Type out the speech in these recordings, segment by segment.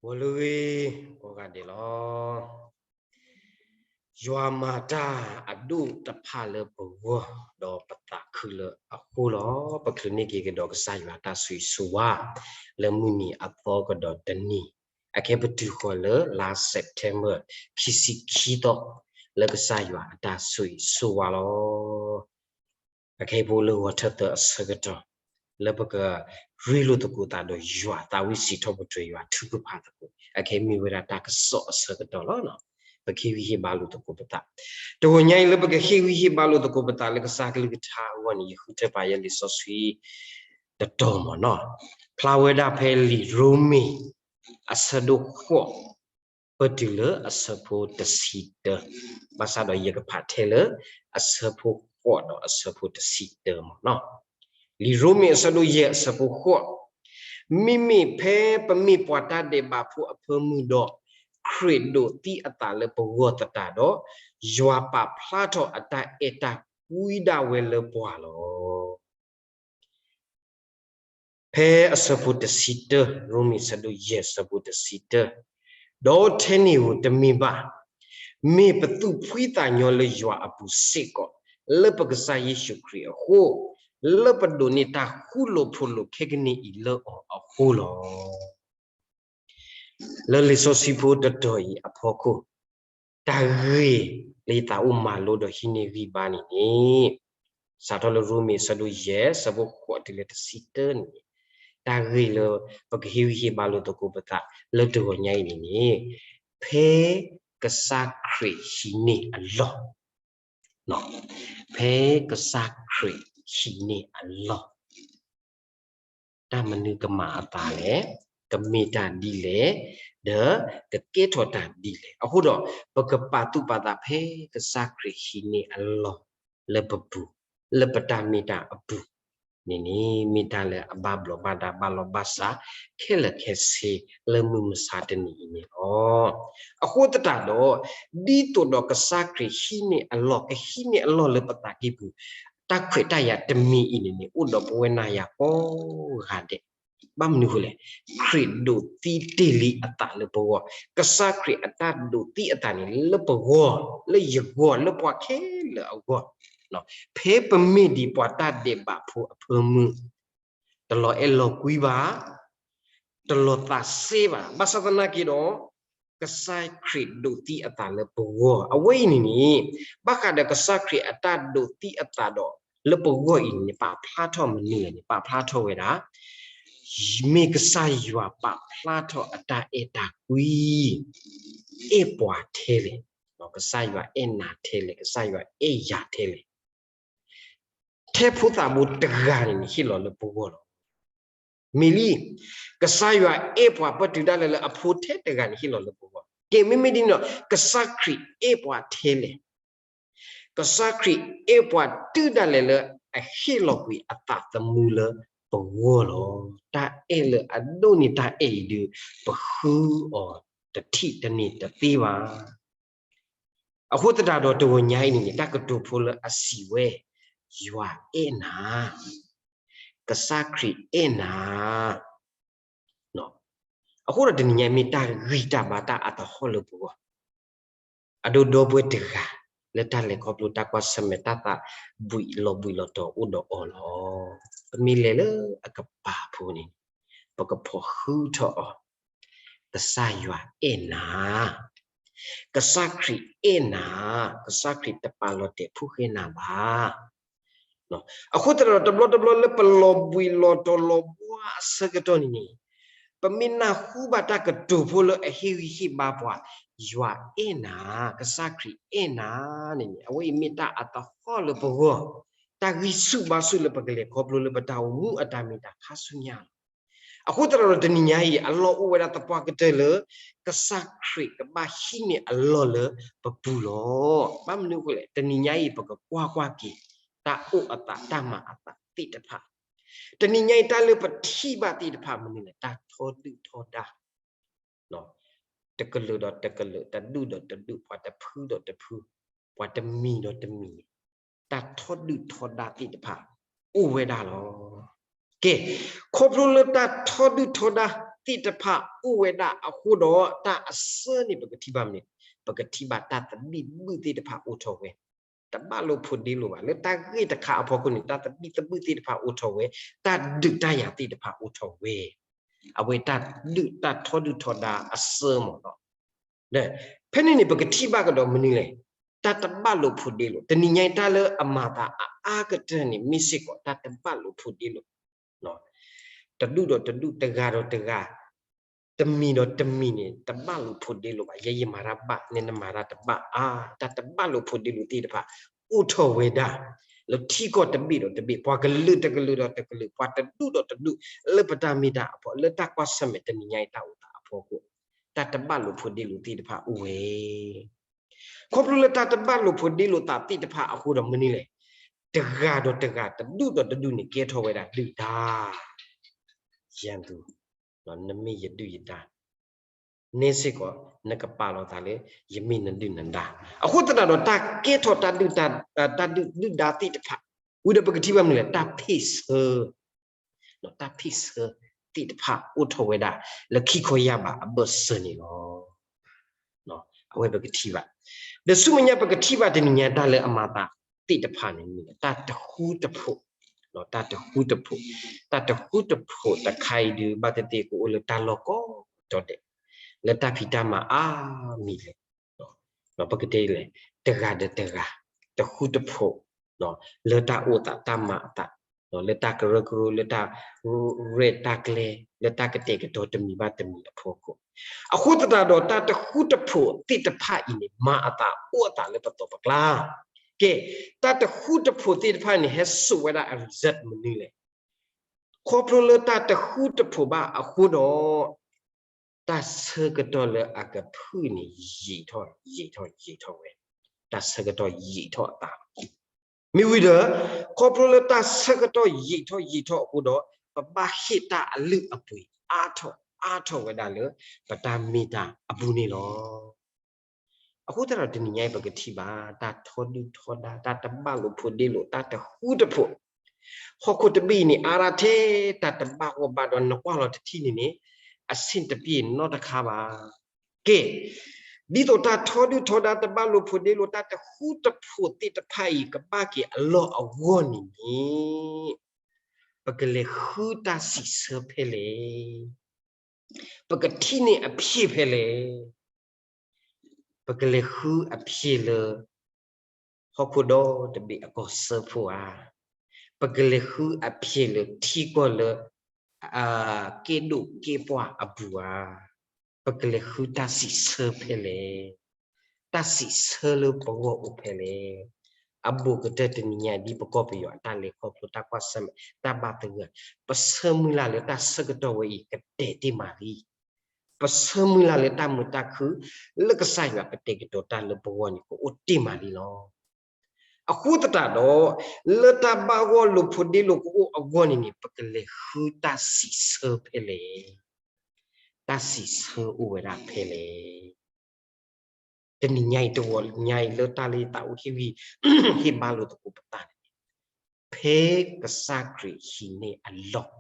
ဂီၤလၢအဂ့ၤ ကိးဂၤဒဲးလီၤ. ယွၤမၤတၢ်အဒိၣ်တဖၣ်လၢပဂီၢ် ဒီးပသးခုလၢအဃိလီၤ. ပချုးန့ၢ်က့ၤကဒီးကစၢ်ယွၤတၢ်ဆိၣ်ဂ့ၤဆိၣ်ဝါ လၢမုၢ်နံၤအသီကဒီးတနံၤ, အခဲပတုၤဃီၤလၢလါ September ခံဆံခံသီ လၢကစၢ်ယွၤအတၢ်ဆိၣ်ဂ့ၤဆိၣ်ဝါလီၤ. အခဲအံၤပအိၣ်လၢဂီၤထၢၣ်သၢအဆၢကတီၢ် လၢပကရ့လိာ်သကိးသးဒီးယွၤ သးဝံၣ်စံးထီၣ်ပတြၢၤယွၤထုကဖၣ်သကိး, အခဲအံၤမ့ၢ်ဝဲဒၣ်တၢ်ကစီၣ်အဆၢကတီၢ်လီၤ. ပကဟ့ၣ်ဂံၢ်ဟ့ၣ်ဘါလိာ်သကိးပသး, တဂီၤညါအံၤလၢပကဟ့ၣ်ဂံၢ်ဟ့ၣ်ဘါလိာ်သကိးပသးလၢကစၢ်ကလုၢ်ကထါအဂီၢ်န့ၣ် ယဃုထၢပာ်ယဲလံာ်စီဆှံ တတီၤမ့ၢ်နီၤ, ဖျါဝဲဒၣ်ဖဲလံာ်ရိမ့ၤ အဆၢဒိၣ်ဃိး ပတုၤလၢအဆၢဖိတဆံတၢ, ဘၣ်ဆၣ်ဒီးယကဖးထဲလၢအဆၢဖိဃိးဒီးအဆၢဖိတဆံတၢမ့ၢ်နီၤ. လံာ်ရိမ့ၤအဆၢဒိၣ်ယဲၢ်အဆၢဖိဃိး, မ့မ့ၢ်ဖဲပမ့ၢ်ပှၤတၢ်ဒဲးဘးဖိအဖၢမုၢ်ဒီး ခရံာ်ဒိးသံအသးလၢပဂီၢ်သတးဒီး ယွၤပာ်ဖျါထီၣ်အတၢ်အဲၣ်တၢ်ကွံဒၣ်ဝဲလၢပှၤလီၤ. ဖဲအဆၢဖိတဆံတၢ, ရိမ့ၤအဆၢဒိၣ်ယဲၢ်အဆၢဖိတဆံတၢ, ဒီးထဲန့ၣ်ဧိၤတမ့ၢ်ဘၣ်, မ့ၢ်ပသူၣ်ဖှံသးညီလၢယွၤအပူၤစ့ၢ်ကီး လၢပကစၢ်ယ့ၣ်ၡူးခရံာ်အဃိ, လၢပဒိးန့ၢ်တၢ်ဃူလိာ်ဖိးလိာ်ခဲကနံၣ်အံၤလၢအီၤအဃိလီၤ. လၢလံာ်စီဆှံဖိတတီၤအံၤအဖီခိၣ်, တၢ်ဂ့ၢ်လၢယသးအိၣ်မၤလိဒီးဟံးန့ၢ်ဂံၢ်ဘါန့ၣ်န့ၣ်, စးထီၣ်လၢရိမ့ၤအဆၢဒိၣ်ယဲၢ် အဆၢဖိဃိးတုၤလၢတဆံတၢန့ၣ်, တၢ်ဂ့ၢ်လၢပကဟ့ၣ်ဂံၢ်ဟ့ၣ်ဘါလိာ်သကိးပသးလၢတဂီၤညါအံၤန့ၣ်န့ၣ်, ဖဲကစၢ်ခရံာ်ဟံးန့ၢ်အလီၢ်, ဖဲကစၢ်ခရံာ်ဟံးန့ၢ်အလီၢ် တၢ်မနုၤကမၤအသးလဲၣ်, ကမ့ၢ်တၢ်ဒ်လဲၣ်, ဒီးကကဲထီၣ်တၢ်ဒ်လဲၣ်. အဃိဒီး ပကပာ်သူၣ်ပာ်သးဖဲကစၢ်ခရံာ်ဟံးန့ၢ်အလီၢ်လၢပပူၤ, လၢပတၢ်မ့ၢ်တၢ်အပူၤန့ၣ်န့ၣ် မ့ၢ်တၢ်လၢအဘၣ်ဘျီးဘၣ်ဒါဘၣ်လီၤဘၣ်စးခဲလၢာ်ခဲဆ့လၢမုၢ်မဆါတနံၤအံၤန့ၣ်လီၤ. အဃိသတးဒီး ဒ်သိးဒီးကစၢ်ခရံာ်ဟံးန့ၢ်အလီၢ် ကဟံးန့ၢ်အလီၢ်လၢပသးကံၢ်ပူၤ တၢ်ခွဲးတၢ်ယာ်တမံၤအံၤန့ၣ်န့ၣ် အိၣ်ဒီးပဝဲနၤယၤကိးဂၤဒဲး. ဘၣ်မနုၤအဃိလဲၣ်, ခရံာ်ဒိးသံတ့ၢ်လံအသးလၢပဂီၢ်, ကစၢ်ခရံာ်အတၢ်ဒိးသံအသးန့ၣ် လၢပဂီၢ်, လၢယဂီၢ်, လၢပှၤခဲလၢာ်အဂီၢ်, ဖဲပမ့ၢ်ဒံးပှၤတၢ်ဒဲးဘးဖိအဖၢမုၢ် တလီၤအဲၣ်လီၤကွံဘၣ်, တလီၤသးစ့ဘၣ်. ဘၣ်ဆၣ်သနာ်က့ဒီး ကစၢ်ခရံာ်ဒိးသံအသးလၢပဂီၢ်. အဝဲအံၤန့ၣ်န့ၣ် ဘၣ်ဃးဒီးကစၢ်ခရံာ်အတၢ်ဒိးသံအသးဒီး လၢပဂီၢ်အံၤန့ၣ်န့ၣ် ပာ်ဖျါထီၣ်မနုၤလဲၣ်န့ၣ် ပာ်ဖျါထီၣ်ဝဲဒၣ် မ့ၢ်ကစၢ်ယွၤပာ်ဖျါထီၣ်အတၢ်အဲၣ်တၢ်ကွံ, အဲၣ်ပှၤထဲလဲၣ်, ကစၢ်ယွၤအဲၣ်နၤထဲလဲၣ်, ကစၢ်ယွၤအဲၣ်ယၤထဲလဲၣ်. ထဲဖိသၣ်ဘိတဂၤန့ၣ်န့ၣ် ဟ့ၣ်လီၤလၢပဂီၢ်လီၤ. မ့ၢ်လံ, ကစၢ်ယွၤအဲၣ်ပှၤပတုၤဒၣ်လဲာ်လၢအဖိထဲတဂၤန့ၣ် ဟ့ၣ်လီၤလၢပဂီၢ်. ကဲ မ့မ့ၢ်ဒ်န့ၣ်ဒီး ကစၢ်ခရံာ်အဲၣ်ပှၤထဲလဲၣ်. ကစၢ်ခရံာ်အဲၣ်ပှၤတုၤဒၣ်လဲာ်လၢအဟ့ၣ်လီၤကွံာ်အသးသမူလၢပဂီၢ်လီၤ. တၢ်အဲၣ်လၢအဒိၣ်န့ၢ်တၢ်အဲၣ်အံၤဒီး ပဃုအီၤတထံၣ်တန့ၢ်တသ့ဘၣ်. အဃိသတးဒီးတဂီၤညါအံၤန့ၣ်န့ၣ် တၢ်ကတိၤဖိလၢအစံးဝဲ, ယွၤအဲၣ်နၤ, ကစၢ်ခရံာ်အဲၣ်နၤ. အဃိဒီးတနံၤညါအံၤမ့ၢ်တၢ်ဂံၢ်တၢ်ဘါတၢ်အါတဟီၣ်လၢပဂီၢ်, အဒိဒီပုၢ်ဝဲၢ်တဂၤ လၢတၢ်လဲၤခီဖျိတၢ်ကွၢ်ဆၢၣ်မဲာ်တၢ်သးဘှံးလီၤဘှံးလီၤတီၤအိၣ်ဒီးအီၤလီၤ. ပမ့ၢ်လဲၤလၢအကပၤဖိန့ၣ် ပကဖီၣ်ဃုထီၣ်အီၤ, ကစၢ်ယွၤအဲၣ်နၤ, ကစၢ်ခရံာ်အဲၣ်နၤ, ကစၢ်ခရံာ်တပာ်လီၤတဲာ်ဖိၣ်ဃဲနၤဘၣ်. အဃိသတးဒီးတဘျီတဘျီလၢပလီၤဘှံးလီၤတီၤလီၤဘှါအဆၢကတီၢ်န့ၣ်န့ၣ်, ပမ့ၢ်နၢ်ဟူဘၣ်တၢ်ကတိၤဖိလၢအဟ့ၣ်ဂံၢ်ဟ့ၣ်ဘါပှၤ, ယွၤအဲၣ်နၤ, ကစၢ်ခရံာ်အဲၣ်နၤန့ၣ်န့ၣ် အဝဲအံၤမ့ၢ်တၢ်အါတဟီၣ်လၢပဂီၢ်, တၢ်ဂံၢ်ဆူၣ်ဘါဆူၣ်လၢပကလဲၤခီဖျိလၢပတၢ်အိၣ်မူအတၢ်မ့ၢ်တၢ်ခါဆူညါလီၤ. အဃိသတးဒီးတနံၤညါအံၤ အလီၢ်အိၣ်ဝဲဒၣ်သပှၢ်ကတၢၢ်လၢ ကစၢ်ခရံာ်ကဘၣ်ဟံးန့ၢ်အလီၢ်လၢပပူၤလီၤ. ဘၣ်မနုၤအဃိလဲၣ်, တနံၤညါအံၤ ပကကွၢ်ကွၢ်က့ၤ တၢ်အိၣ်အသးတၢ်မၤအသးသ့ၣ်တဖၣ်, တနံၤညါအံၤ တၢ်လၢပထံၣ်ဘၣ်သ့ၣ်တဖၣ်မနုၤလဲၣ်, တၢ်ထီဒုၣ်ထီဒါ တကလုာ်ဒီးတကလုာ်, တဒူၣ်ဒီးတဒူၣ်, ပှၤတဖုဒီးတဖု, ပှၤတမံၤဒီးတမံၤ, တၢ်ထီဒုၣ်ထီဒါသ့ၣ်တဖၣ် အိၣ်ဝဲဒၣ်လီၤ. ကဲ, ခီဖျိလၢတၢ်ထီဒုၣ်ထီဒါ တၢ်တဘၣ်လိာ်ဖိးဒ့လိာ်သ့ၣ်တဖၣ်အိၣ်ဝဲဒၣ်အဃိဒီး တၢ်အဆၢန့ၣ် ပကထံၣ်ဘၣ်မနုၤ, ပကထံၣ်ဘၣ်တၢ်သဘံၣ်သဘုၣ်သ့ၣ်တဖၣ်အိၣ်ထီၣ်ဝဲ, တဘၣ်လိာ်ဖိးဒ့လိာ်ဘၣ်. လၢတၢ်ဂ့ၢ်တခါအဖီခိၣ်န့ၣ် တၢ်သဘံၣ်သဘုၣ်သ့ၣ်တဖၣ်အိၣ်ထီၣ်ဝဲ, တၢ်ဒုးတၢ်ယၤသ့ၣ်တဖၣ်အိၣ်ထီၣ်ဝဲ, အဝဲတၢ်ဒုးတၢ်ထီဒုၣ်ထီဒါအဆၢမ့ၢ်နီၤ. ဖဲန့ၣ်န့ၣ် ပကထံၣ်ဘၣ်ကဒီးမနုၤလဲၣ်, တၢ်တဘၣ်လိာ်ဖိးဒ့လိာ်. တနံၤညါအံၤတၢ်လၢအမၤသးအအါကတၢၢ်န့ၣ် မ့ၢ်စ့ၢ်ကီးတၢ်တဘၣ်လိာ်ဖိးဒ့လိာ်, တဒူၣ်ဒီးတဒူၣ် တဂၤဒီးတဂၤ, တမံၤဒီးတမံၤန့ၣ် တဘၣ်လိာ်ဖိးဒ့လိာ်ဘၣ်. ယဲယမၤတၢ်ဘၣ် နနမၤတၢ်တဘၣ်အါ, တၢ်တဘၣ်လိာ်ဖိးဒ့လိာ်သ့ၣ်တဖၣ် အိၣ်ထီၣ်ဝဲဒၣ် လၢထံကီၢ်တဘ့ၣ်ဒီးတဘ့ၣ်, ပှၤကလုာ်တကလုာ်ဒီးတကလုာ်, ပှၤတဒူၣ်ဒီးတဒူၣ်, လၢပတၢ်မ့ၢ်တၢ်အဖီ လၢတၢ်ကွၢ်ဆၢၣ်မဲာ်တနံၤညါအံၤတၢ်အိၣ်သးအဖီခိၣ်, တၢ်တဘၣ်လိာ်ဖိးဒ့လိာ်သ့ၣ်တဖၣ်အိၣ်ဝဲ ခီဖျိလၢတၢ်တဘၣ်လိာ်ဖိးဒ့လိာ်သးသ့ၣ်တဖၣ်အဃိဒီးမနုၤလဲၣ်, တဂၤဒီးတဂၤ တဒူၣ်ဒီးတဒူၣ်န့ၣ် ကဲထီၣ်ဝဲဒၣ်ဒုၣ်ဒါ, ယၤသူ, နမ့ၢ်ယဒုၣ်ယဒါ, နဲစ့ၢ်ကီး နကပာ်လီၤသးလၢ ယမ့ၢ်နဒုၣ်နဒါ. အဃိသတးဒီး တၢ်ကဲထီၣ်တၢ်ဒုၣ်ဒါ, တၢ်ဒုၣ်ဒုၣ်ဒါသ့ၣ်တဖၣ်, ဝံၤဒီးပကထံၣ်ဘၣ်မနုၤလဲၣ်, တၢ်ဖ့ၣ်ဆၢ တၢ်ဖ့ၣ်ဆၢသ့ၣ်တဖၣ်အိၣ်ထီၣ်ဝဲဒၣ် လၢခံခီယၢ်ဘးအဘၢၣ်စၢၤန့ၣ်လီၤ. အဝဲပကထံၣ်ဘၣ်, ဒီးဆူမဲာ်ညါပကထံၣ်ဘၣ်တနံၤညါတၢ်လၢအမၤသးသ့ၣ်တဖၣ်န့ၣ် တၢ်တဃူတဖိး, တၢ်တဃူတဖိး, တၢ်တဃူတဖိးတခါအံၤဒုး ဘၣ်သ့ၣ်သ့ၣ်ကအိၣ်လၢတၢ်လီၢ်ကိးတီၤဒဲး, လၢတၢ်ဖံးတၢ်မၤအါမံၤလဲၣ် ပကတဲလဲၣ်, တဂၤဒီးတဂၤ တဃူတဖိး လၢတၢ်အိၣ်သးတၢ်မၤအသး, လၢတၢ်ကရၢကရိ လၢတၢ်ရဲၣ်တၢ်ကျဲၤ လၢတၢ်ကတဲာ်ကတီၤတမံၤဘၣ်တမံၤအဖီခိၣ်, အဃိသတးဒီး တၢ်တဃူတဖိးသ့ၣ်တဖၣ်အံၤန့ၣ် မၤအသးအိၣ်အသးလၢပသီၣ်ပကျါ, ကဲ, တၢ်တဃူတဖိးသ့ၣ်တဖၣ်န့ၣ် ဟဲစိာ်ဝဲဒၣ်အ result မနုၤလဲၣ်. ခီဖျိလၢတၢ်တဃူတဖိးဘၣ်အဃိဒီး တၢ်ဆၢကတီၢ်လၢအကဖုၣ်န့ၣ် ယံာ်ထီၣ်ယံာ်ထီၣ်ယံာ်ထီၣ်ဝဲ, တၢ်ဆၢကတီၢ်ယံာ်ထီၣ်အသးလီၤ. မ့ၢ်ဝံၤဒီး ခီဖျိလၢတၢ်ဆၢကတီၢ်ယံာ်ထီၣ်ယံာ်ထီၣ်အဃိဒီး ပဘၣ်ဟ့ၣ်တၢ်အလုၢ်အပှ့ၤအါထီၣ်အါထီၣ်ဝဲဒၣ်လၢ ပတၢ်မ့ၢ်တၢ်အပူၤန့ၣ်လီၤ. အဃိသတးဒီးတနံၤညါအံၤ ပကထံၣ်ဘၣ် တၢ်ထီဒုၣ်ထီဒါ တၢ်တဘၣ်လိာ်ဖိးဒ့လိာ် တၢ်တဃူတဖိး, ဟီၣ်ခိၣ်တဘ့ၣ်အံၤန့ၣ် အါဒၣ်ထဲတၢ်တဘၣ်ဂီၢ်ဘၣ်ဒီး နကွၢ်လီၤတထံၣ်န့ၣ်န့ၣ် အဆ့ၣ်တပျ့ၤနီတခါဘၣ်. ကဲ, ဒ်သိးတၢ်ထီဒုၣ်ထီဒါ တဘၣ်လိာ်ဖိးဒ့လိာ် တၢ်တဃူတဖိးသ့ၣ်တဖၣ်အံၤ ကဘၣ်က့ၤအလီၢ်အဂီၢ်န့ၣ်န့ၣ် ပကလဲၤဃုတၢ်စံးဆၢဖဲလဲၣ်, ပကထံၣ်န့ၢ်အဖျ့ၣ်ဖဲလဲၣ်, ပကလဲၤဃုအဖျ့ၣ်လၢ ဟီၣ်ခိၣ်ဒီတဘ့ၣ်အကီၢ်စၢဖှိၣ်ဧါ, ပကလဲၤဃုအဖျ့ၣ်လၢထံကီၢ်လၢ ကဲဒိၣ်ကဲပှၢ်အပူၤဧါ, ပကလဲၤဃုတၢ်စံးဆၢဖဲလဲၣ်, တၢ်စံးဆၢလၢပဂီၢ်အိၣ်ဖဲလဲၣ်. အဘူးကတၢၢ်တနံၤညါ ဒ်ပကီၢ်ပယီၤအတၢ်လဲၤခီဖျိ တၢ်ကွၢ်ဆၢၣ်မဲာ် တၢ်ဘၣ်သဂၢၢ်, ပဆၢမုၢ်လၢ်လၢတၢ်ဆၢကတီၢ်ဝဲအံၤ ကတဲာ်တ့ၢ်မးလံ. ပဆၢမုၢ်လၢ်လၢတၢ်မုာ်တၢ်ခုၣ် လၢကစၢ်ယွၤ ပတဲာ်ကတီၤတၢ်လၢပဂီၢ်န့ၣ် ကအိၣ်တ့ၢ်မးလံလီၤ. အဃိသတးဒီး လၢတၢ်ဘၣ်ဂီၢ်လိာ်ဖိးဒ့လိာ်ကအိၣ်အဂီၢ်န့ၣ်န့ၣ် ပကလဲၤဃုတၢ်စံးဆၢဖဲလဲၣ်, တၢ်စံးဆၢအိၣ်ဝဲဒၣ်ဖဲလဲၣ်. တနံၤညါအံၤ တဂီၤညါအံၤ လၢတၢ်လၢယသးအိၣ်ဟ့ၣ်ဂံၢ် ဟ့ၣ်ဘါလိာ်သကိးပသးန့ၣ် ဖဲကစၢ်ခရံာ်ဟံးန့ၢ်အလီၢ်,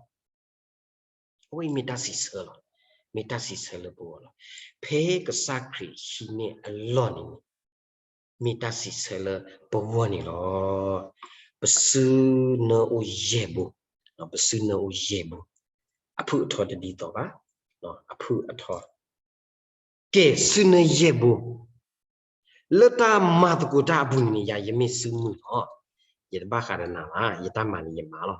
အဝဲအံၤမ့ၢ်တၢ်စံးဆၢလီၤ. မ့ၢ်တၢ်စံးဆၢလၢပဂီၢ်လီၤ. ဖဲကစၢ်ခရံာ်ဟံးန့ၢ်အလီၢ်န့ၣ်န့ၣ် မ့ၢ်တၢ်စံးဆၢလၢပဂီၢ်န့ၣ်လီၤ. ပစုနၢအိၣ်ယဲၢ်ဘိ, ပစုနၢအိၣ်ယဲၢ်ဘိ, အဖုၣ်အထီတဒ်သိးဘၣ်, အဖုၣ်အထီ ကဲ စုနၢယဲၢ်ဘိ, လၢတၢ်မၤသကိးတၢ်အပူၤန့ၣ်န့ၣ် ယၤယမ့ၢ်စုမုၢ်လီၤ. ယတဘၣ်ဃးဒီးနၤဘၣ်, ယတၢ်မၤန့ၣ်ယမၤလီၤ.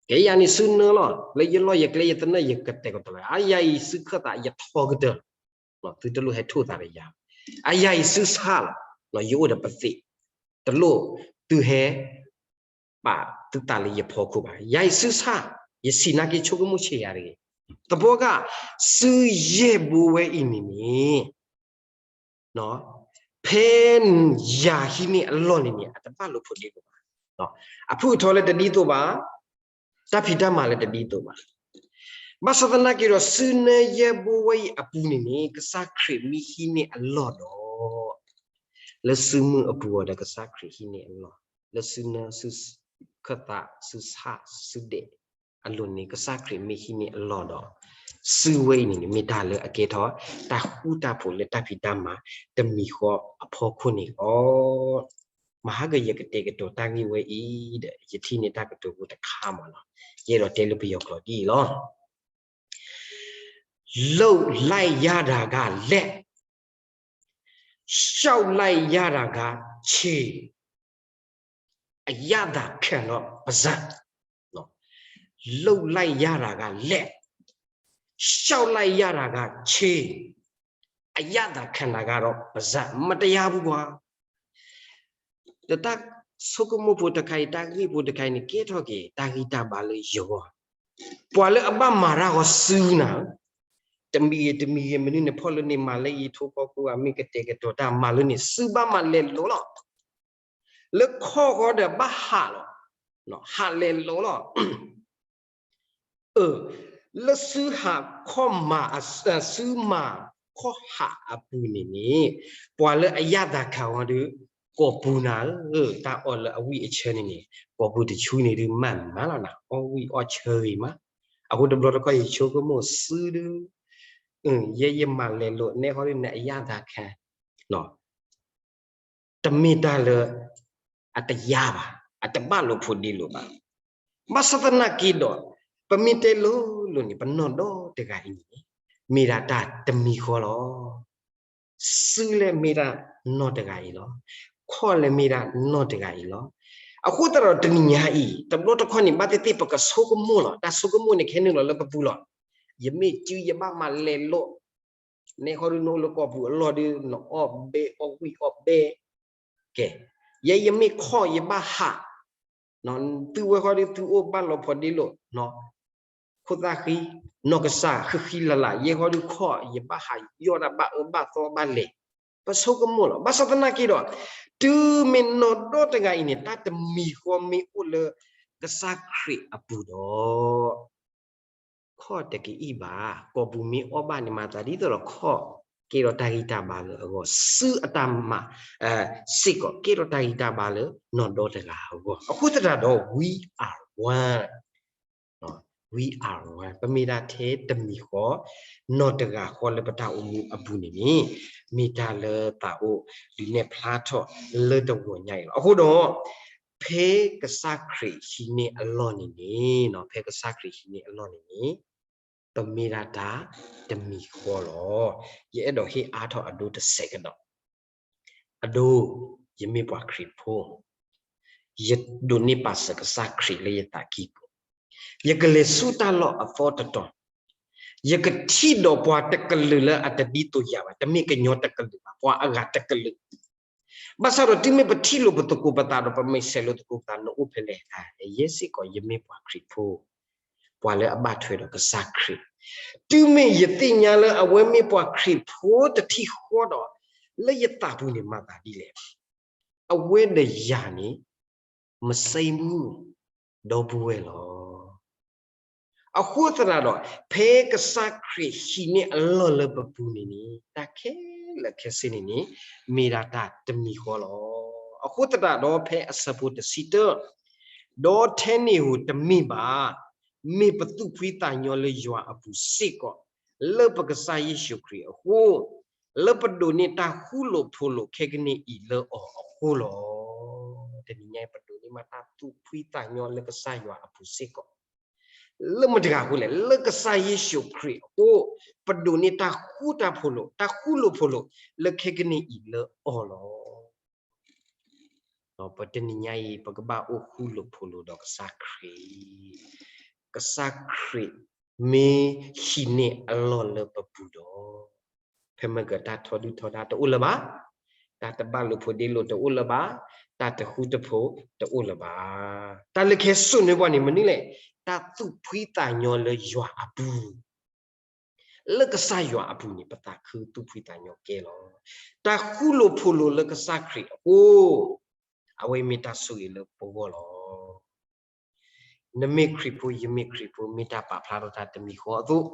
ကဲယၤန့ၣ်စုနၢလီၤ, လၢယလီၢ်ယကျဲယသနၢၣ်ယကတဲာ်ကတီၤလီၤ. အယၤအံၤစုခၢၣ်သးယထီကတၢၢ်လီၤ, သုတလိၣ်ဟဲထိၣ်သးဒီးယၤ. အယၤအံၤစုဆၣ်လီၤ, ယအိၣ်ဒီးပသ့ၣ်, တလိၣ်သုဟဲ ပာ်သုသးလၢယဖီခိၣ်ဘၣ်. ယၤအံၤစုဆၣ်, ယဆံးနာ်က့ဆိကမိၣ်ဆံးယၤတဂ့ၤ. သပှၢ်ကၢ် စုယဲၢ်ဘိဝဲအံၤန့ၣ်န့ၣ် ဖဲယၤဟံးန့ၢ်အလီၢ်န့ၣ်န့ၣ် အတဘၣ်လိာ်ဖိးဒ့လိာ်ဘၣ်. အဖုၣ်အထီလၢတဒ်သိးဘၣ်, တၢ်ဖံးတၢ်မၤလၢတဒ်သိးဘၣ်. ဘၣ်ဆၣ်သနာ်က့ဒီး စုနၢယဲၢ်ဘိဝဲအံၤအပူၤန့ၣ်န့ၣ် ကစၢ်ခရံာ်မ့ၢ်ဟံးန့ၢ်အလီၢ်ဒီး လၢစုမုၢ်အပူၤအီၤဒီး ကစၢ်ခရံာ်ဟံးန့ၢ်အလီၢ်, လၢစုနၢ စုခၢၣ်သး စုဆၣ် စုဒဲးအလိၤန့ၣ် ကစၢ်ခရံာ်မ့ၢ်ဟံးန့ၢ်အလီၢ်ဒီး စုဝဲအံၤန့ၣ်န့ၣ် မ့ၢ်တၢ်လၢအကဲထီၣ် တၢ်ဃူတၢ်ဖိးလၢတၢ်ဖံးတၢ်မၤတမံၤဃီအဖီခိၣ်န့ၣ်လီၤ. မဟါကယကတဲာ်ကတီၤတၢ်ဂ့ၢ်ဝဲအံၤဒီး ယထံၣ်န့ၢ်တၢ်ကတိၤဖိတခါမးလီၤ. ယအဲၣ်ဒိးတဲလၢပယီၤကျိာ်ဒ်အံၤလီၤ. လုပ်လိုက်ရတာကလက် လျှောက်လိုက်ရတာကခြေ အရသာခံတော့ပါးစပ် လုပ်လိုက်ရတာကလက် လျှောက်လိုက်ရတာကခြေ အရသာခံတာကတော့ပါးစပ် မတရားဘူးကွာ ဒီးတၢ်ဆိကမိၣ်ဖိတခါအံၤ တၢ်ဂ့ၢ်ဖိတခါအံၤန့ၣ် ကဲထီၣ်က့ၤ တၢ်ဂံၢ်တၢ်ဘါလၢယဂီၢ်, ပှၤလၢအဘၣ်မၤတၢ်ဂီၤစုနၤဧၢ, တမံၤဂ့ၤတမံၤဂ့ၤ မနုၤန့ၣ် ဖီၣ်လၢန့ၣ် မၤလၢအံၤ ထိၣ်ဖီခိၣ် အမ့ၢ်ကတဲာ်ကတီၤတၢ်မၤလၢန့ၣ် စုဘၣ်မၤလဲၤလိာ်လီၤ, လၢခီၣ်ဃီဒီးဘၣ်ဟးလီၤ, ဟးလဲၤလိာ်လီၤ လၢစုဟးခီၣ်မၤ, စုမၤခီၣ်ဟးအပူၤန့ၣ်န့ၣ်, ပှၤလၢအရသာခံဝဲဒီး ကိာ်ပူၤနၤဧၢ, တၢ်အီၣ်လၢအဝံၣ်အဆၢန့ၣ်န့ၣ် ကိာ်ပူၤတဆူန့ၣ်ဒုးမၤမးလီၤနၤ, အီၣ်ဝံၣ်အီၣ်ဆၢဂ့ၤမး, အဃိတဘျီတခီၣ်ယဆိကမိၣ်စုဒုး, ယဲယမၤလဲၤလိာ်နဲဃီဒုး နအရသာခံ တမ့ၢ်တၢ်လၢအတယါဘၣ်, အတဘၣ်လိာ်ဖိးဒ့လိာ်ဘၣ်. ဘၣ်ဆၣ်သနာ်က့ဒီး ပမ့ၢ်တဲလိၤလိၤန့ၣ် ပနီၢ်ဒီတဂၤအံၤန့ၣ် မ့ၢ်ဒၣ်တၢ်တမံၤဃီလီၤ. စုလဲၣ်မ့ၢ်ဒၣ်နီၢ်တဂၤအံၤလီၤ. ခီၣ်လဲၣ်မ့ၢ်ဒၣ်နီၢ်တဂၤအံၤလီၤ. အဃိသတးဒီးတနံၤညါအံၤ တဘျီတခီၣ်န့ၣ် ဘၣ်သ့ၣ်သ့ၣ်ပကဆိကမိၣ်လီၤ. တၢ်ဆိကမိၣ်န့ၣ် ကဟဲနုာ်လီၤလၢပပူၤလီၤ. ယမ့ၢ်စုယဘၣ်မၤလဲၤလိာ် နဲဃီဒုးနအိၣ်လၢကိာ်ပူၤအလီၢ်ဒုး နအီၣ်ဘဲအီၣ်ဝံၣ်အီၣ်ဘဲ, ကဲ, ယဲယမ့ၢ်ခီၣ်ယဘၣ်ဟး, သုဝဲဃီဒုးသုအိၣ်ဘၣ်လိာ်ဖိးဒ့လိာ်, ခိၣ်သၣ်ဃံ, နီၢ်ကစၢ်ဃံဃံလၤလၤ ယဲဃီဒုးခီၣ် ယဘၣ်ဟးယီၢ်တၢ်ဘၣ်အၢဘၣ်သီဘၣ်လဲၤ, ပဆိကမိၣ်လီၤ. ဘၣ်ဆၣ်သနာ်က့ဒီး တုၤမ့ၢ်နီၢ်ဒီတဂၤအံၤန့ၣ် တၢ်တမံၤဃီမ့ၢ်အိၣ်လၢကစၢ်ခရံာ်အပူၤဒီး ခီၣ်တကအံၣ်ဘၣ်, ကိာ်ပူၤမ့ၢ်အီၣ်ဘၣ်န့ၣ် မၤသးဒ်သိးဒီးခီၣ်ကဲထီၣ်တၢ်ဂံၢ်တၢ်ဘါလၢအဂီၢ်, စုအတၢ်မၤစ့ၢ်ကီး ကဲထီၣ်တၢ်ဂံၢ်တၢ်ဘါလၢနီၢ်ဒီတဂၤအဂီၢ်. အဃိသတးဒီး we are one, we are one, ပမ့ၢ်ဒၣ်ထဲတမံၤဃီ နီၢ်တဂၤဃီလၢပတၢ်အိၣ်မူအပူၤန့ၣ်န့ၣ် မ့ၢ်တၢ်လၢသးအိၣ်ဒုးနဲၣ်ဖျါထီၣ်လၢတဂီၤညါအံၤလီၤ. အဃိဒီး ဖဲကစၢ်ခရံာ်ဟံးန့ၢ်အလီၢ်န့ၣ်န့ၣ်, ဖဲကစၢ်ခရံာ်ဟံးန့ၢ်အလီၢ်န့ၣ်န့ၣ်, ပမ့ၢ်ဒၣ်တၢ်တမံၤဃီလီၤ. ယအဲၣ်ဒိးဟ့ၣ်အါထီၣ်အဒိတစဲးကဒီး, အဒိ, ယမ့ၢ်ပှၤခရံာ်ဖိ, ယဒိးန့ၢ်ပာ်စၢၤကစၢ်ခရံာ်လၢယသးကံၢ်ပူၤ, ယကလဲၤဆူတၢ်လီၢ်အသီတတီၤ, ယကထံၣ်ဒီးပှၤတကလုာ်လၢအတဒ်သိးယၤဘၣ်, တမ့ၢ်ကညီတကလုာ်ဘၣ်, ပှၤအဂၤတကလုာ် ဘၣ်ဆၣ်ဒီးတုၤမ့ၢ်ပထံၣ်လိာ်ပသကိးပသးဒီး ပမ့ၢ်ဆဲးလိာ်သကိးပသး နအိၣ်ဖဲလဲၣ်, ယဲစ့ၢ်ကီးယမ့ၢ်ပှၤခရံာ်ဖိ, ပှၤလၢအဘၣ်ထွဲဒီးကစၢ်ခရံာ်, တုၤမ့ၢ်ယသ့ၣ်ညါလၢအဝဲမ့ၢ်ပှၤခရံာ်ဖိတထံၣ်ဃီဒီး လၢယသးပူၤန့ၣ်မၤသးဒ်လဲၣ်, အဝဲဒီးယၤန့ၣ် မ့ၢ်စ့မူ ဒီပုၢ်ဝဲၢ်လီၤ. အဃိသတးဒီး ဖဲကစၢ်ခရံာ်ဟံးန့ၢ်အလီၢ်လၢပပူၤန့ၣ်န့ၣ် တၢ်ခဲလၢာ်ခဲဆ့န့ၣ်န့ၣ် မ့ၢ်ဒၣ်တၢ်တမံၤဃီလီၤ. အဃိသတးဒီးဖဲအဆၢဖိတဆံတၢ, ဒီးထဲန့ၣ်ဧိၤတမ့ၢ်ဘၣ်, မ့ၢ်ပသူၣ်ဖှံသးညီလၢယွၤအပူၤစ့ၢ်ကီး, လၢပကစၢ်ယ့ၣ်ၡူးခရံာ်အဃိ, လၢပဒိးန့ၢ်တၢ်ဃူလိာ်ဖိးလိာ်ခဲကနံၣ်အံၤလၢအီၤအဃိလီၤ. တနံၤညါအံၤ ပဒိးန့ၢ်မးတၢ်သူၣ်ဖှံသးညီလၢကစၢ်ယွၤအပူၤစ့ၢ်ကီး လၢမတၤတဂၤအဃိလဲၣ်, လၢကစၢ်ယ့ၣ်ၡူးခရံာ်အဃိ, ပဒိးန့ၢ်တၢ်ဃူတၢ်ဖိးလိာ်, တၢ်ဃူလိာ်ဖိးလိာ် လၢခဲကနံၣ်အံၤလၢအီၤလီၤ. ပတနံၤညါအံၤ ပကဘၣ်အိၣ်ဃူလိာ်ဖိးလိာ်ဒီးကစၢ်ခရံာ်, ကစၢ်ခရံာ်မ့ၢ်ဟံးန့ၢ်အလီၢ်လၢပပူၤဒီး ဖဲမ့ၢ်ကတၢ်ထီဒုၣ်ထီဒါတအိၣ်လၢၤဘၣ်, တၢ်တဘၣ်လိာ်ဖိးဒ့လိာ်တအိၣ်လၢၤဘၣ်, တၢ်တဃူတဖိးတအိၣ်လၢၤဘၣ်. တၢ်လၢကဟဲစိာ်န့ၢ်ပှၤန့ၣ်မနုၤလဲၣ်, တၢ်သူၣ်ဖှံသးညီလၢယွၤအပူၤ, လၢကစၢ်ယွၤအပူၤန့ၣ် ပသးခုသူၣ်ဖှံသးညီကဲလီၤ. တၢ်ဃူလိာ်ဖိးလိာ်လၢကစၢ်ခရံာ်အဃိ, အဝဲမ့ၢ်တၢ်ဆိၣ်ဂ့ၤလၢပဂီၢ်လီၤ. နမ့ၢ်ခရံာ်ဖိ ယမ့ၢ်ခရံာ်ဖိ မ့ၢ်တၢ်ပာ်ဖျါထီၣ်တၢ်တမံၤဃီအသိး,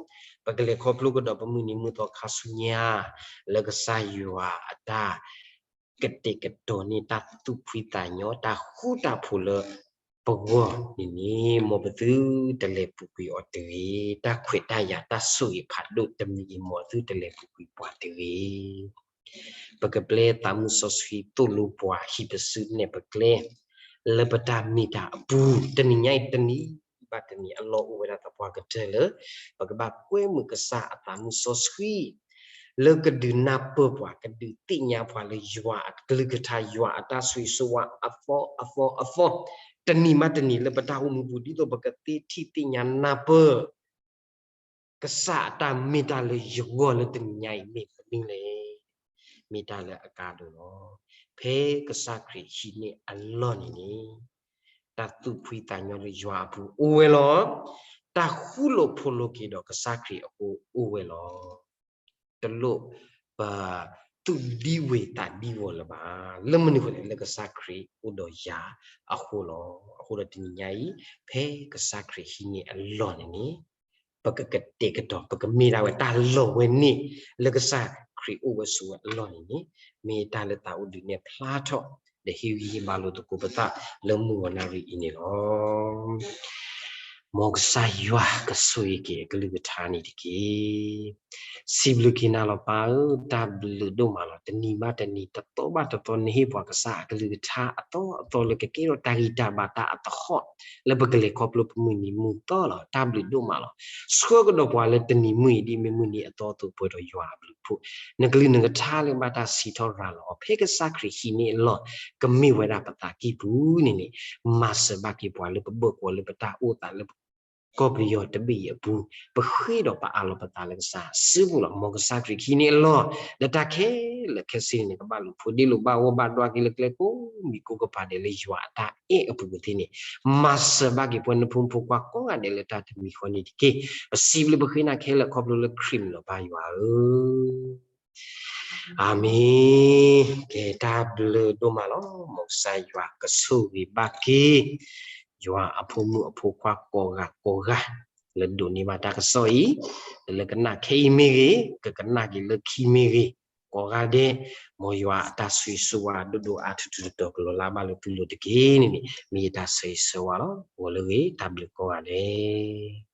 ပကလဲၤခီဖျိကဒီးပမုၢ်နံၤမုၢ်သီခါဆူညါ, လၢကစၢ်ယွၤအတၢ်ကတဲာ်ကတီၤန့ၢ်တၢ်သူၣ်ဖှံသးညီ တၢ်ဃူတၢ်ဖိးလၢ ပဂီၢ်န့ၣ်န့ၣ် မ်ပသုတလဲၤပူၤကွံာ်အီၤတဂ့ၤ. တၢ်ခွဲးတၢ်ယာ်တၢ်ဆိၣ်ဂ့ၤဖးဒိၣ်တမံၤအံၤ မ်သုတလဲၤပူၤကွံာ်ပှၤတဂ့ၤ. ပကပျဲသးမုၢ်စီဆှံသိၣ်လိပှၤ ဟံးပစုနဲၣ်ပကျဲ လၢပတၢ်မ့ၢ်တၢ်အပူၤ တနံၤညါအံၤ တနံၤဘၣ်တနံၤအလီၢ်အိၣ်ဝဲဒၣ်သပှၢ်ကတၢၢ်လၢ ပကဘၣ်ကွဲမုာ်ကစၢ်အသးမုၢ်စီဆှံ လၢကဒုးနၢ်ပၢၢ်ပှၤ ကဒုးသ့ၣ်ညါပှၤလၢယွၤအကလုၢ်ကထါ ယွၤအတၢ်ဆိၣ်ဂ့ၤဆိၣ်ဝါအသီအသီအသီ, တနံၤဘၣ်တနံၤလၢပတၢ်အိၣ်မူပူၤ ဒ်သိးပကသ့ထံၣ်သ့ၣ်ညါနၢ်ပၢၢ် ကစၢ်အတၢ်မ့ၢ်တၢ်လၢယဂီၢ်လၢတနံၤညါအံၤမ့ၢ်မနုၤလဲၣ်. မ့ၢ်တၢ်လၢအကါဒိၣ်လီၤ. ဖဲကစၢ်ခရံာ်ဟံးန့ၢ်အလီၢ်န့ၣ်န့ၣ် တၢ်သူၣ်ဖှံသးညီလၢယွၤအပူၤအိၣ်ဝဲလီၤ. တၢ်ဃူလိာ်ဖိးလိာ်က့ၤဒီးကစၢ်ခရံာ်အဃိအိၣ်ဝဲလီၤ. တလိၣ်ပ သူၣ်ဒံဝ့ၤသးဒံဝီၤလၢၤဘၣ်. လၢမနုၤအဃိလဲၣ်, လၢကစၢ်ခရံာ်အိၣ်ဒီးယၤအဃိလီၤ. အဃိဒီးတနံၤညါအံၤ ဖဲကစၢ်ခရံာ်ဟံးန့ၢ်အလီၢ်န့ၣ်န့ၣ် ပကကတဲာ်ကတီၤ ပကမ့ၢ်ဒၣ်ဝဲတၢ်လီၤဝဲန့ၢ် လၢကစၢ်ခရံာ်အိၣ်ဝဲဆိးဝဲအလီၢ်န့ၣ်န့ၣ် မ့ၢ်တၢ်လၢသးအိၣ်ဒုးနဲၣ်ဖျါထီၣ် ဒီးဟ့ၣ်ဂံၢ်ဟ့ၣ်ဘါလိာ်သကိးပသးလၢမုၢ်ဂီၤနၣ်ရံၣ်အံၤန့ၣ်လီၤ. မ်ကစၢ်ယွၤကဆိၣ်ဂ့ၤက့ၤအကလုၢ်ကထါန့ၣ်တက့ၢ်. စံးဘျုးက့ၤနၤလီၤပၢ်ဧၢ, တၢ်ဘျုးဒိၣ်မးလီၤ. တနံၤဘၣ်တနံၤ တသီဘၣ်တသီ နဟ့ၣ်ပှၤကစၢ်အကလုၢ်ကထါအသီအသီလၢကကဲထီၣ်တၢ်ဂံၢ်တၢ်ဘါ တၢ်အသဟီၣ် လၢပကလဲၤခီဖျိပမုၢ်နံၤမုၢ်သီလီၤ. တၢ်ဘျုးဒိၣ်မးလီၤ. ဆှၢကဒီးပှၤလၢတနံၤမုၢ်အံၤ ဒ်မ့ၢ်မုၢ်နံၤအသီအသိး ပှဲၤဒီးယွၤအဘျုးအဖှိၣ်, နကလုၢ်နကထါလၢဘၣ်တၢ်စံးထီၣ်ရၤလီၤအီၤ ဖဲကစၢ်ခရံာ်ဟံးန့ၢ်အလီၢ် ကမ့ၢ်ဝဲဒၣ်ပသးကံၢ်ပူၤန့ၣ်န့ၣ် မၤစၢၤဘၣ်က့ၤပှၤလၢပဘၢၣ်ကီးလၢပတၢ်အိၣ်သးလၢ ကီၢ်ပယီၤတဘ့ၣ်အံၤအပူၤ ပဃ့ဒီးပအးလီၤပသးလၢကစၢ်စုပူၤလီၤ. မ်ကစၢ်ခရံာ်ဟံးန့ၢ်အလီၢ် လၢတၢ်ခဲလၢာ်ခဲဆ့န့ၣ် ကဘၣ်လူၤဖိးဒ့လိာ်ဘၣ်ဂီၢ်ဘၣ်ဒွးက့ၤလၢကျဲကိးမံၤကိးကပၤဒဲး လၢယွၤအတၢ်အဲၣ်အပူၤကသ့န့ၣ် မၤစၢၤဘၣ်က့ၤပှၤနဖိမုၣ်ဖိခွါကိးဂၤဒဲးလၢတၢ်တမံၤဃီန့ၣ်တက့ၢ်. ပစံးဘျုးပဃ့နၤခဲလၢာ်ခီဖျိလၢခရံာ်မံၤလီၤ ပၢ်ယွၤဧၢ. အၤမ့ၣ်. ကဲတၢ်ဘျုးဒိၣ်မးလီၤ. မ်ကစၢ်ယွၤကဆိၣ်ဂ့ၤဘၣ်က့ၤ ယွၤအဖိမုၣ်အဖိခွါကိးဂၤကိးဂၤ လၢဒိးန့ၢ်ဘၣ်တၢ်ကစီၣ်အံၤ, လၢကနၣ်ခဲအံၤမ့ၢ်ဂ့ၤ, ကကနၣ်က့ၤလၢခံမ့ၢ်ဂ့ၤ, ကိးဂၤဒဲး, မ်ယွၤအတၢ်ဆိၣ်ဂ့ၤဆိၣ်ဝါဒိၣ်ဒိၣ်အါထီၣ်ထီထီၣ် ကလီၤလးဘၣ်လၢသုလိၤတက့ၢ်န့ၣ်န့ၣ် မ့ၢ်ယတၢ်ဆိၣ်ဂ့ၤဆိၣ်ဝါလီၤ. ဂီၤလၢဂ့ၤ, တၢ်ဘျုးကိးဂၤဒဲး.